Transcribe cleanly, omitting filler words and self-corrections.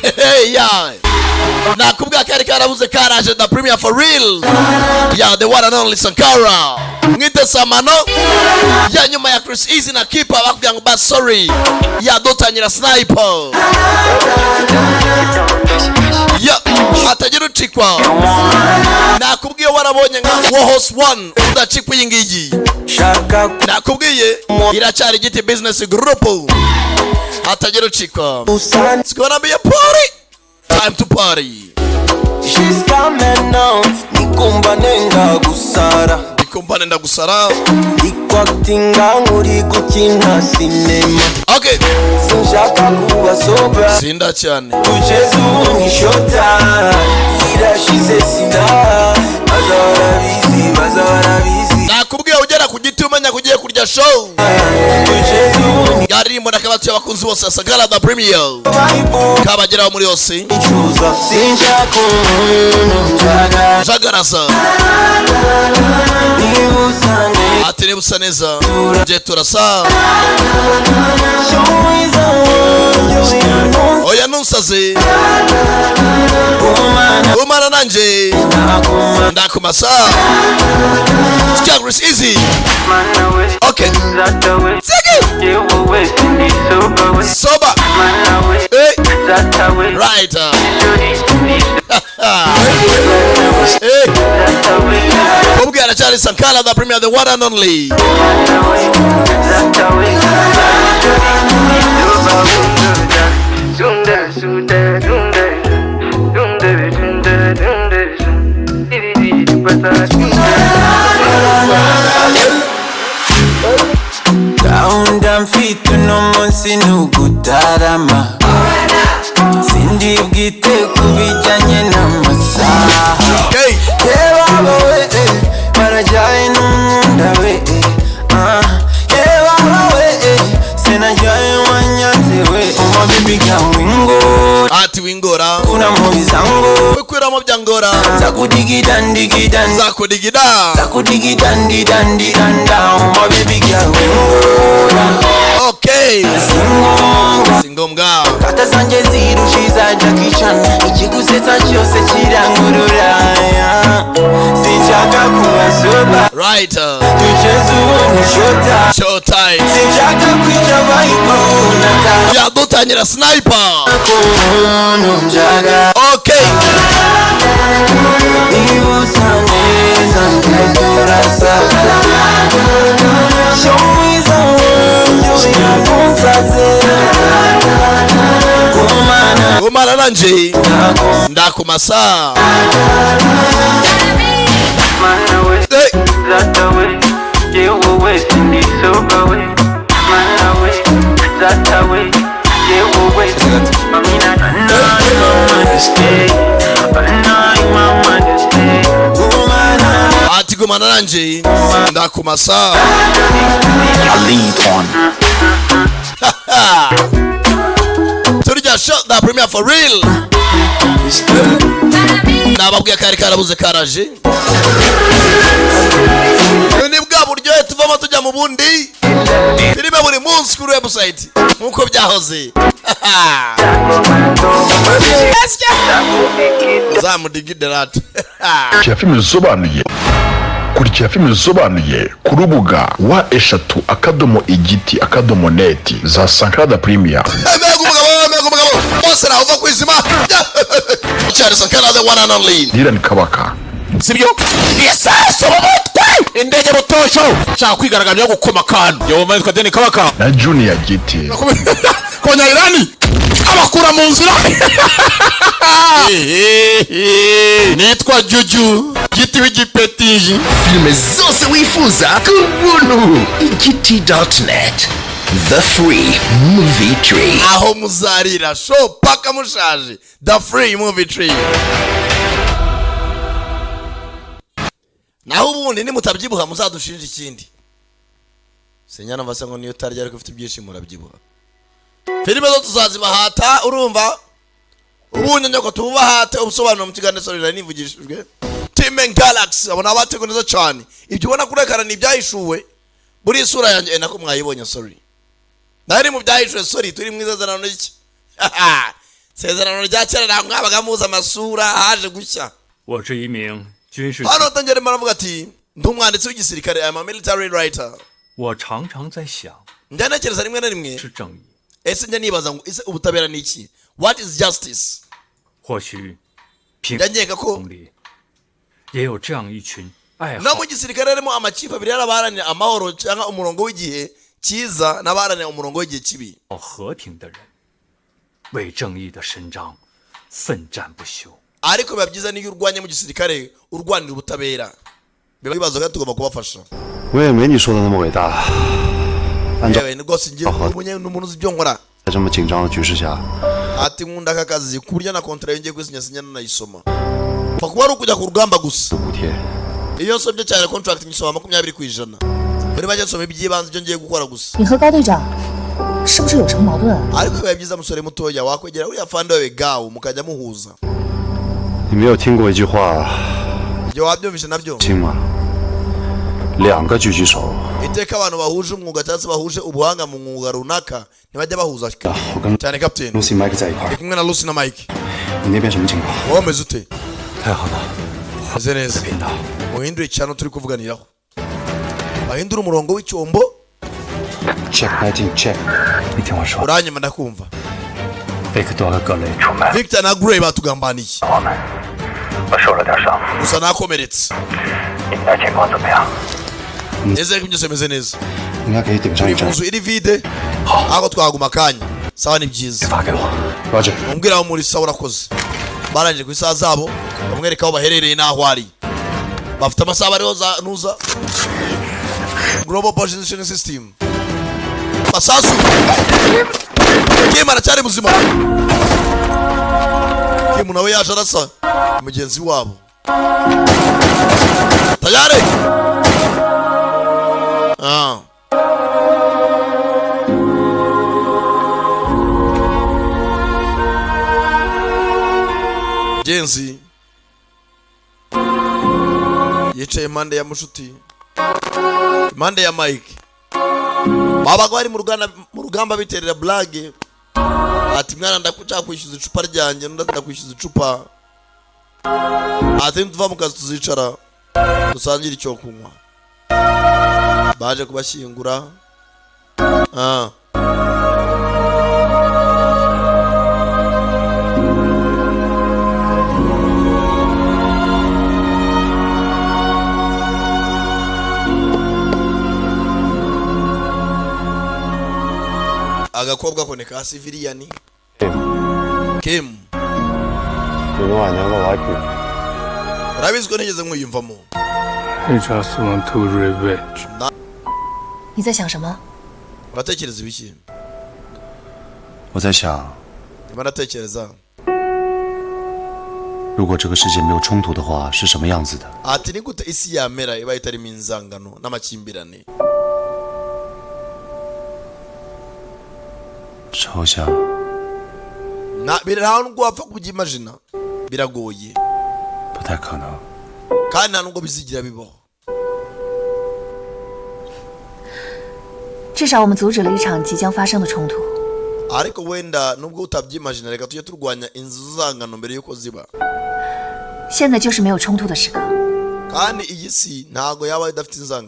Yeah, nakubwira kari karabuze karaje, the premier for real. Yeah, the one and only Sankara, mwite Samano ya nyuma ya Chris Easy na Keeper bakubwira ngo ba sorry ya dutangira sniper ya hatagira ucikwa. Nakubwiye warabonye nka Warhorse 1 udacikwa iyi ngiyi. Shaka. Nakubwiye iracyari Igiti Business Group, hatagira ucikwa. Usana. It's gonna be a party, time to party. She's coming now. Nikumva nenga gusara. Ndikumva nenda gusara. Ikwactinga nk'uri gukina sinema. Sinshaka kuba sober. Sinda cyane. Kugeza ubu ni showtime. Zirashize sina. Baza barabizi, baza barabizi. Nakubwiye ugera ku giti umenya ko ugiye kurya show. Kugeza ubu ni Yaririmbo nakabatuye abakunzi bose, Sankara the Premier, vibe. kabageraho muri yose. Nicuza sinshaka umuntu njaga. Jagarasa. Niba usa neza. Ati niba usa neza njye turasa. Show mwiza wanjye uyu. Oya, ntusaze. Gumana. Umana nanjye. Ndaguma. Ndakumasa. Chris Easy. Okay. Ziggy. Soba. Hey. Right. Hey. Kubwira aracyari Sankara the Premier, the one and only. Gahunda mfite uno munsi ni ugutarama, sindi bwite ku bijyanye n'amasaha. Hey. Yebaba we eh, barajyaye n'umwunda we eh, ah. Yebaba we eh, sinajyaye wanyanze we uma baby girl wingo. Ati wingora. Kuna mu bizango. Wikwiramo byangora. Zakudigida ndigida. Zakudigida. Zakudigida ndidandidanda uma baby girl wingora. Singombwa. Singombwa. Kata zanjye zirusha Jackie Chan, ikigusetsa cyose kirangurura. Sinshaka kuba sober. Tugeze ubu ni showtime. Showtime. Sinshaka kwica vibe. Yadutangira sniper. Umuntu njaga. Niba usa neza njye turasa. Show mwiza wanjye uyu munsaze. Gumana. Gumana nanje ndakumasa. Hey. Ati gumana nanje ndakumasa. Lead on. Turya show, the premier for real. Nababwiye kari karabuze karaje. Ubu ni bwa buryohe tuvamo tujya mu bundi. Filime buri munsi kuri website nk'uko byahoze. Zamudigide rata. Kurikira filime zisobanuye, kurikira filime zisobanuye ku rubuga www.igiti.net za Sankara the Premier. Mbega umugabo, mbega umugabo bose nawe uva ku izima. Charles Sankara, the one and only. Dylan Kabaka. Sibyo, isasu mu mutwe, indege butosho nshaka kwigaragambya gukoma akantu yehova yitwa Deni Kabaka. Na Junior Giti. Konya Irani abakura mu nzira. Nitwa Juju Giti w'igipetiji. Filime zose wifuza ku buntu, igiti.net, the free movie tree. Aho muzarira show paka mushaje, the free movie tree. Naho ubundi nimutabyibuha muzadushinja ikindi. Sinyana mbasa ngo niyo utarya ariko ufite ibyishimo urabyibuha. Filime zo tuzazibahata, urumva ubunyonyoko tububahate ubusobanuro mu kiganiro sorera nivugishijwe Team Galaxy. Abo ni abateguye neza cyane. Ibyo ubona kuri ekara ni ibyahishuwe buri isura yanjye, nako mwayibonye, sorry, nari mu byahishuwe, sorry. Turi mu isezerano rishya. Isezerano rya kera ntabwo mwabaga muzi amasura, haje gushya. 我是一名军事， Hano tangira arimo aravuga ati ndi umwanditsi w'igisirikare, I'm a military writer. 我常常在想， Njya ntekereza rimwe na rimwe, 是正义。 ese njya nibaza ngo ese ubutabera ni iki? What is justice? 或许平 Njya nkeka ko 里也有这样一群爱 no 好 mu gisirikare harimo amakipe abiri, y'abaharanira amahoro cyangwa umurongo w'igihe cyiza n'abaharanira umurongo w'igihe kibi. 和平的人，为正义的伸张奋战不休。 Ariko biba byiza niyo urwanya mu gisirikare urwanira ubutabera, biba bibazo kandi tugomba kubafasha. 我也没你说的那么伟大。按照 Yewe rwose njye ni umuntu uzi ibyo nkora. 在这么紧张的局势下， Ati nkunda aka kazi ku buryo na kontara yongeye kwisinya sinya nanayisoma, pfa kuba ari ukujya ku rugamba gusa. 补贴 Iyo nsomye cyane contract nyisoma 20%, muri make nsoma iby'ibanze ibyo ngiye gukora gusa. 你和高队长是不是有什么矛盾啊？ Ariko bibaye byiza musore mutoya wakwegera uriya fande wawe gawo mukajya muhuza. 你没有听过一句话 Ibyo wabyumvise nabyo? 听吗？两个狙击手， Iteka abantu bahuje umwuga cyangwa se bahuje ubuhanga mu mwuga runaka ntibajya bahuza 我跟 cyane, captain. Lucy、Mike 在一块 Ndi 儿， kumwe na Lucy na Mike. 你那边什么情况？ Wowe umeze ute? 太好了， Meze neza. 频道 Muhindure cyane turi kuvuganiraho, bahindure umurongo w'icyombo. Check 19 check。 你听我说， Uranyuma ndakumva. 贝克多和格雷出卖 Victor na Gray batugambaniye. 我们，我受了点伤。 Gusa nakomeretse. 你们那情况怎么样？ Nizere ko byose bimeze neza. 应该可以顶上 Turi 一 mu 阵。 nzu iri vide aho twaguma akanya, sawa, ni byiza. 发给我。 Roger。 Mumbwire aho muri, sawa, urakoze. Barangije ku isaha zabo bamwereka aho baherereye n'aho ari, bafite amasaha bariho za nuza global positioning system. Masasu Kim aracyari muzima. Kim nawe yaje arasa mugenzi wabo tayari. Ah. Genzi yicaye impande ya mushuti, impande ya Mike, babaga bari mu rugamba biterera blague, ati mwana ndakuca kwishyuza icupa ryanjye, n'undi ati ndakwishyuza icupa, ati nituva mu kazi tuzicara dusangire icyo kunywa. Baje kubashyingura, ah. Agakobwa ko ni ka civilian Kim. You know I never like you。 Urabizi ko nigeze nkwiyumvamo. I just want to revenge。 你在想什么？ Uratekereza ibiki? 我在想， Ndimo ndatekereza, 如果这个世界没有冲突的话，是什么样子的？ ati ni gute isi yamera ibaye itarimo inzangano n'amakimbirane? 抽象， Nta nubwo wapfa kubyimajina, biragoye. 不太可能。 Kandi nta nubwo bizigira bibaho. 至少我们阻止了一场即将发生的冲突。 Ariko wenda nubwo utabyimajina, reka tujye turwanya inzangano mbere y'uko ziba. 现在就是没有冲突的时刻。 Kandi iyi si ntabwo yaba idafite inzangano.